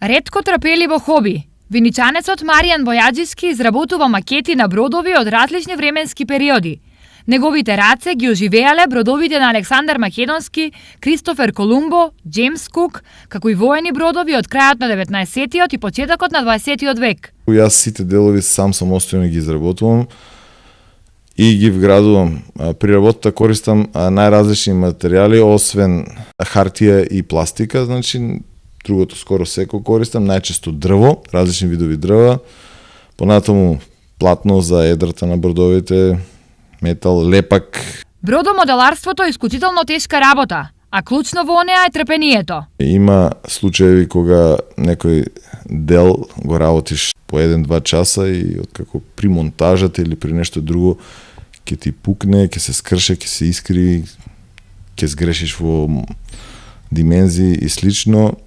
Ретко трапеливо хоби. Виничанецот Маријан Бојаджиски изработува макети на бродови од различни временски периоди. Неговите раце ги оживеале бродовите на Александар Македонски, Кристофер Колумбо, Джеймс Кук, како и воени бродови од крајот на 19-тиот и почетокот на 20-тиот век. Јас сите делови сам самостојно ги изработувам и ги вградувам. При работата користам најразлични материјали, освен хартија и пластика, значи другото скоро секој користам, најчесто дрво, различни видови дрва, понатаму платно за едрата на бродовите, метал, лепак. Бродомоделарството е исклучително тешка работа, а клучно во неа е трпението. Има случаи кога некој дел го работиш по 1-2 часа и откако при монтажата или при нешто друго ќе ти пукне, ќе се скрше, ќе се искри, ќе сгрешиш во димензии и слично.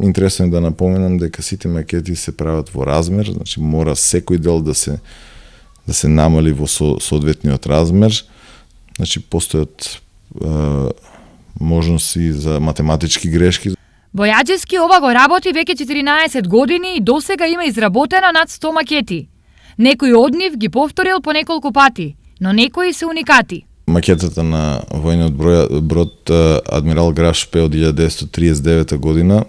Интересно е да напоменам дека сите макети се прават во размер, значи мора секој дел да се намали во соодветниот размер. Значи постојат можности за математички грешки. Бојаджиски ова го работи веќе 14 години и досега има изработено над 100 макети. Некои од нив ги повторил по неколку пати, но некои се уникати. Макетата на војниот брод Адмирал Граф Шпе од 1939 година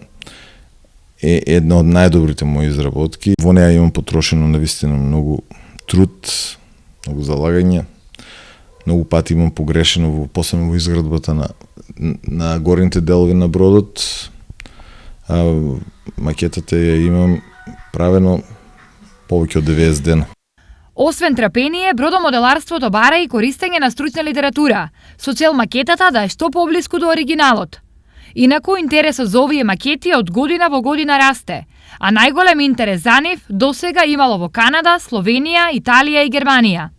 е една од најдобрите мои изработки. Во неа имам потрошено навистина многу труд, многу залагање. Многу пати имам погрешено посебно во изградбата на горните делови на бродот. Макетата ја имам правено повеќе од 90 дена. Освен трапение, бродомоделарството бара и користење на стручна литература, со цел макетата да е што поблиску до оригиналот. Инаку интересот за овие макети од година во година расте, а најголем интерес за нив досега имало во Канада, Словенија, Италија и Германија.